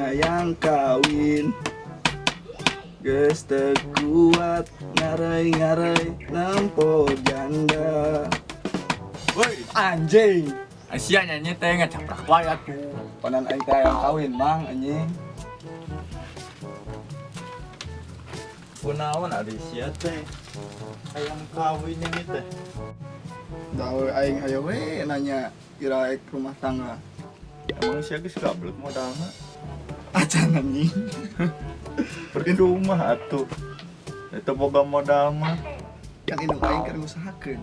Hayang kawin. Geus teu kuat ngarai-ngarai nempo janda. Woi, anjing. Sia nyanyi teh ngacaprak wae atuh. Panan aing teh hayang kawin mang anjing. Kunaon ari sia teh? Hayang kawin ini teh. Dawe aing hayo we nanya ira rek rumah tangga. Emang sia geus gablek modalna? Acan anjing. Percuma atuh. Eta boga modal mah. Kan indung aing keur ngusahakeun.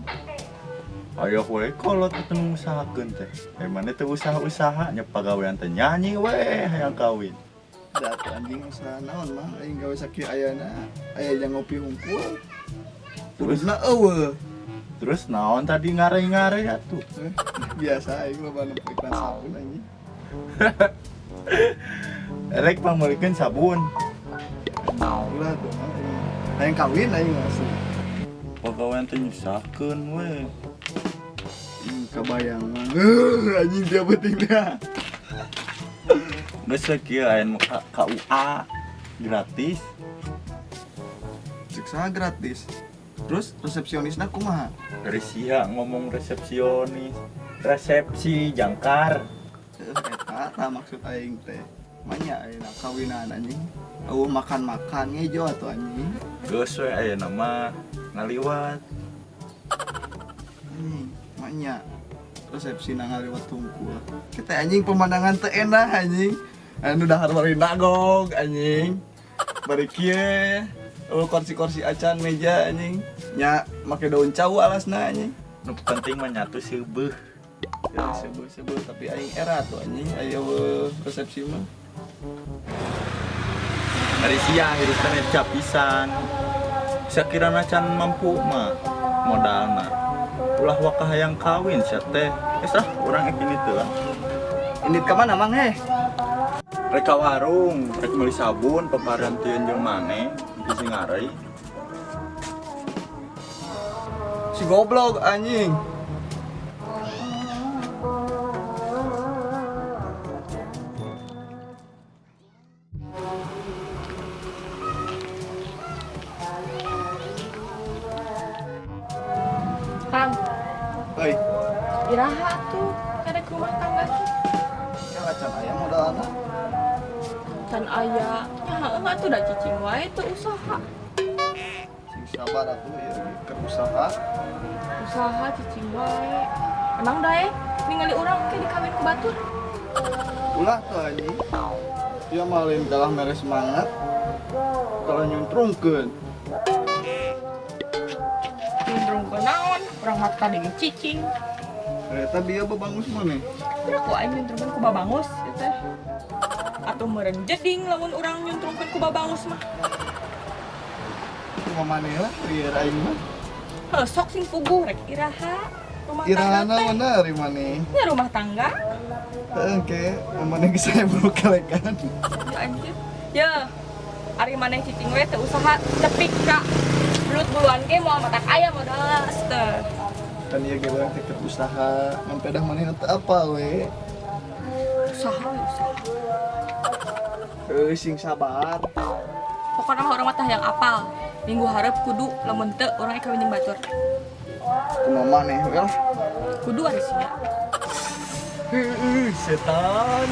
Ayo we kolot atuh nu ngusahakeun teh. Maneh teh usaha-usaha nya pagawean teh nyanyi we hayang kawin. Da atuh anjing usaha naon mah aing gawe sakieu ayana, aya jang ngopi hungkul. Terusna eueuh. Terus naon tadi ngare-ngare atuh? Biasa aing loba nempo iklan sabun anjing. Erek pangmeulikeun sabun. Ulah tuh mah aing. Hayang kawin aing asli. Pagawean teh nyusahkeun we. Kebayang mah. Anjing dia penting dah. Geus we kieu aya nu KUA gratis. Cek saha gratis. Terus resepsionisna kumaha? Dari sia ngomong resepsionis. Resepsi jangkar. Eta tah maksud aing teh. Manya ayeuna kawinan anjing. Eueuh makan-makan ngejo atuh anjing. Geus we ayeuna mah ngaliwat. Anjing, manya resepsi na ngaliwat tungkul. Kita anjing pemandangan teu enak anjing. Anu dahar bari nagog anjing. Bari kieu. Oh, kursi-kursi acan meja anjing. Nya make daun cau alasna anjing. Nu penting mah nyatu seubeuh. Ya seubeuh-seubeuh tapi aing era tuh anjing aya resepsi mah. Ari sia hirup teh neca pisan. Sakirana can mampu mah modalna. Ulah wakah hayang kawin sia teh. Geus ah urang ek ini teh lah. Indit ka mana mang heh? Rek ka warung, rek meuli sabun paparantieun jeung maneh bisi ngarai. Si goblok anjing. Kang. Oi. Iraha tuh karek rumah tangga tuh. Ya can aya modalna. Can aya. Nya heueuh atuh da cicing wae teu usaha. Sing sabar atuh ieu keur usaha. Usaha cicing wae. Emang dae ningali urang ke dikawin ku batur. Ulah tuh anjing. Dia malin kalah mere semangat. Kalah nyuntrungkeun. Nyuntrungkeun naon? Urang mah tadi cicing. Ternyata dia babangus maneh. Udah ku aing nyuntrungkeun ku babangus ieu teh. Atuh meureun jeding lamun urang nyuntrungkeun ku babangus mah. Kumaha maneh lah lieur aing mah. Heuh, sok sing puguh rek iraha. Rumah tangga Irahana teh. mana ari maneh? Nya rumah tangga. Heeh, ke maneh geus aya buru kelekan. Ya anjir. Ya, ari maneh cicing we teu usaha tepi ka belut buluan ge moal matak aya modal teh. Kan ieu ge urang teh keur usaha, ngan pedah maneh teu apa we. Usaha we usaha. Heuh, sing sabar. Pokona mah urang mah tah yang apal. Minggu hareup kudu lamun teu urang kawin jeung batur. Kumaha maneh we lah. Kudu ari sia. Heueuh, setan.